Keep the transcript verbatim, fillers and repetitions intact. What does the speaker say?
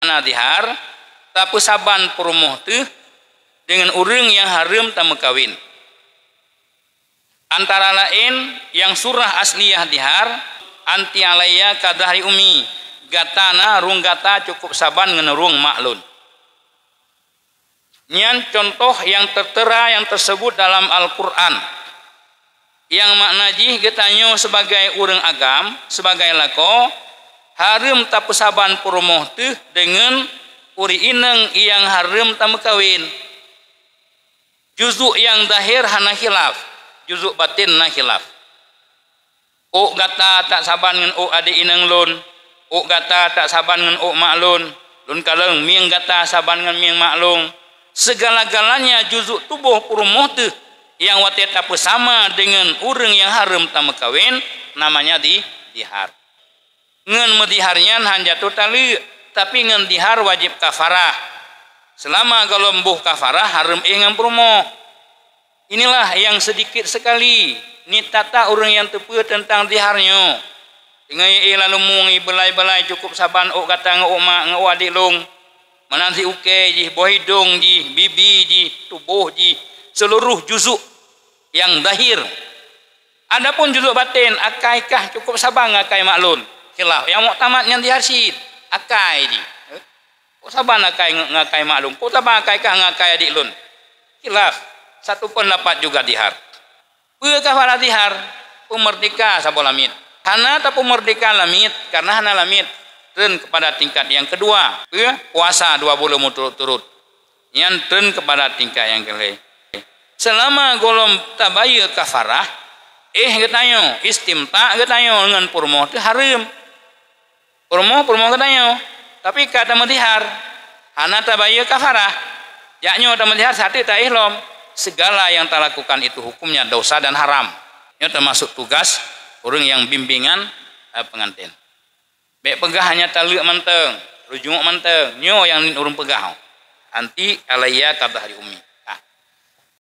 Na dihar, tapeusaban peurumoh teuh deungon ureuëng nyang hareuem tameukawen. Antara laén nyang surah asliyah dihar, "Anti alayya ka dhahri ummi", gata na rhueng gata cukup saban ngon rhueng mak lôn. Nyan cuntoh nyang teutera nyang teuseubut dalam Al-Qur'an. Nyang makna jih geutanyoe sibagai ureuëng agam, sibagai lakoe, hareuem tapeusaban peurumoh teuh deungon ureuëng inong nyang hareuem tameukawen. Juzuk nyang zahir hana khilaf, juzuk baten na khilaf. Ôk gata tak saban ngon ôk adék inong lôn, ôk gata tak saban ngon ôk mak lôn, lôn kalon mieng gata saban ngon mieng mak lôn. Segala-galanya juzuk tuboh peurumoh teuh nyang watée tapeusama deungon ureuëng nyang hareuem tameukawen, namanya di, dihar. Ngon meudihar nyan hana jatuh taleuek, tapi ngon dihar wajéb kafarah. Seulama gohlom boh kafarah hareuem éh ngon peurumoh. Inilah nyang seudikit seukali, niet that-that ureuëng nyang teupeue teuntang dihar nyoe. Teungoh éh lam leumueng ibeulai-beulai cukup saban ôk gata ngon ôk mak ngon ôk adék lôn. Meunan sit ukée jih, boh idong jih, bibi jih, tuboh jih, seuluroh juzuk nyang zahir. Adapun juzuk baten, akai kah cukup saban ngon akai mak lôn. Khilaf, nyang muktamad nyan dihar cit, akai jih. Kok saban akai ngon akai mak lôn? Kok saban akai kah ngon akai adék lôn? Khilaf, satu pendapat juga dihar. Peue kafarah dihar? Peumeurdéhka saboh lamiet. Hana tapeumeurdéhka lamiet, karena hana lamiet. Treun keupada tingkat nyang keudua. Peue? Puasa dua buleuen meuturot-turot. Nyan treun keupada tingkat nyang keulhée. Seulama gohlom tabayeue kafarah, éh geutanyoe, istimta geutanyoe ngon peurumoh teuh hareuem. Peurumoh, peurumoh geutanyoe, tapi ka tameudihar, hana tabayeue kafarah. Jak nyoe tameudihar sateuk taéh lom. Segala yang talakukan itu hukumnya dosa dan haram. Nyoe teumasok tugas ureuëng nyang bimbingan, eh, pengantin. Bék peugah hanya taleuek mantong, rujuk mantong. Nyoe nyang niet ureuëng peugah. Anti alayya ka dhahri ummi.